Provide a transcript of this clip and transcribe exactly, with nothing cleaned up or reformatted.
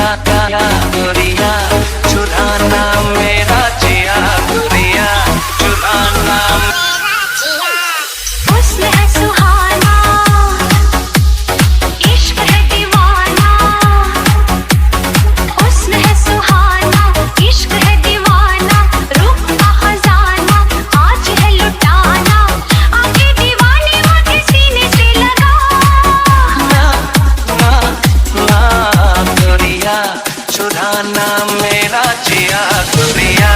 गोरिया चुराना मेरा जिया, गोरिया चुराना। हुस्न है सुहाना, इश्क है दीवाना। हुस्न है सुहाना, इश्क है दीवाना। रूप का खजाना आज है लुटाना। आके दीवाने मुझे सीने से लगा। ना, ना, ना, गोरिया चुराना मेरा जिया, गोरिया।